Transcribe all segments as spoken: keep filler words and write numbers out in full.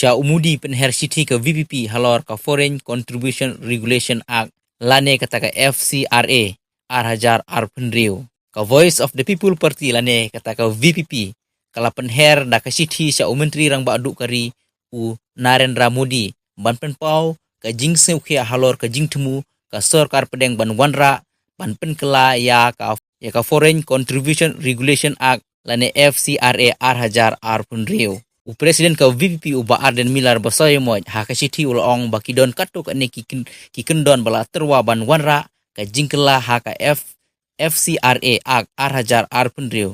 sha u Modi pynher shithi ka VPP halor ka Foreign Contribution Regulation Act lane kata ka FCRA ar hajar arphew hynriew. Ka Voice of the People Party lane kata ka VPP ka la pynher da ka shithi sha u Myntri Rangbah Duh ka ri u Narendra Modi ban pynpaw ka jingsngewkhia halor ka jingthmu ka sorkar pdeng ban wanrah ban pynkylla ïa ka, ïa ka Foreign Contribution Regulation Act lane FCRA ar hajar arphew hynriew. U President ka VPP u Bah Ardent Miller ba soi moj ha ka shithi u la ong ba ki don katto katne ki kyn-, ki kyndon ba la tyrwa ban wanrah ka jingkylla ha ka F, FCRA Act ar hajar arphew hynriew.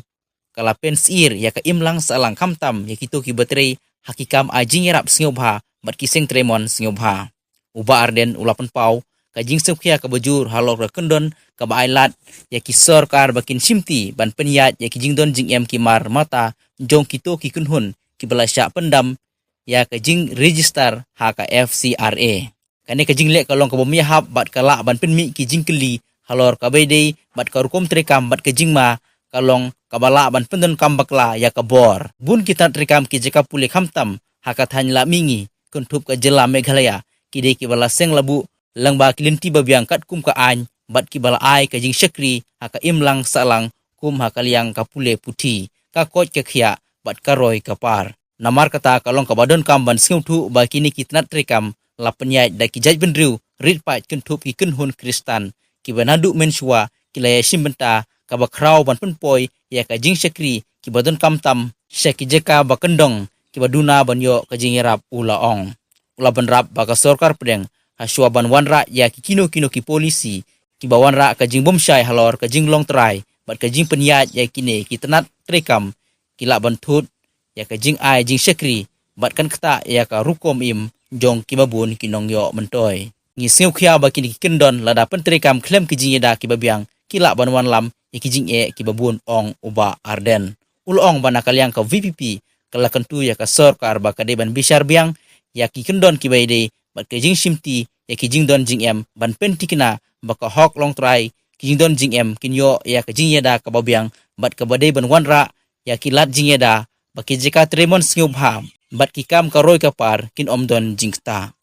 Ka la pynsyier ïa ka imlang sahlang khamtam ïa kito kiba trei ha ki kam ai jingïarap sngewbha bad ki seng trei mon sngewbha. U Bah Ardent u la pynpaw ka jingsngewkhia kaba jur halor ka kyndon kaba ai lad ïa ki sorkar ba kin shimti ban pynïaid ïa ki jingdon jingem ki mar mata jong kito ki kynhun kiba la shah pyndam ïa ka jingregister ha ka FCRA. Kane ka jingleh ka long kaba ym ïahap bad ka lah ban pynmih ki jingkylli halor kaba ïadei bad ka rukom treikam bad ka jingma ka long kaba lah ban pyndonkam bakla ïa ka bor. Bun ki tnat treikam ki jaka pule khamtam ha ka thaiñ Lahmihngi kynthup ka jylla Meghalaya ki dei kiba la seng la buh lyngba ki lynti babiang katkum ka aiñ bad kiba la ai ka jingshakri ha ka imlang sahlang kum ha ka liang ka pule puthi, ka koit ka khiah bad ka roi ka par. Namar kata ka long kaba donkam ban sngewthuh ba kine ki tnat treikam la pynïaid da ki jaitbynriew rit paid kynthup ki kynhun Khristan kiba naduh mynshuwa ki la ïashim bynta kaba khraw ban pynpoi ïa ka jingshakri kiba donkam tam sha ki jaka ba kyndong kiba duna ban ïoh ka jingïarap, u la ong. U la bynrap ba ka sorkar pdeng ha shuwa ban wanrah ïa ki kino kino ki polisi kiba wanrah ka jingbymshai halor ka jinglong trai bad ka jingpynïaid ïa kine ki tnat treikam ki lah ban thut ïa ka jingai jingshakri bad kan ktah ïa ka rukom im jong kiba bun ki nongïoh myntoi. Ngi sngewkhia ba kine ki kyndon lada pyntreikam khlem ki jingïada kiba biang ki lah ban wanlam ïa ki jingeh kiba bun, ong u Bah Ardent. U la ong ba na ka liang ka VPP ka la kyntu ïa ka sorkar ba ka dei ban bishar biang ïa ki kyndon kiba ïadei bad ka jingshimti ïa ki jingdon jingem ban pynthikna ba ka hok longtrai ki jingdon jingem kin ïoh ïa ka jingïada kaba biang bad kaba dei ban wanrah ïa ki lad jingïada ba ki jaka trei mon sngewbha bad ki kam ka roi ka par kin ym don jingktah.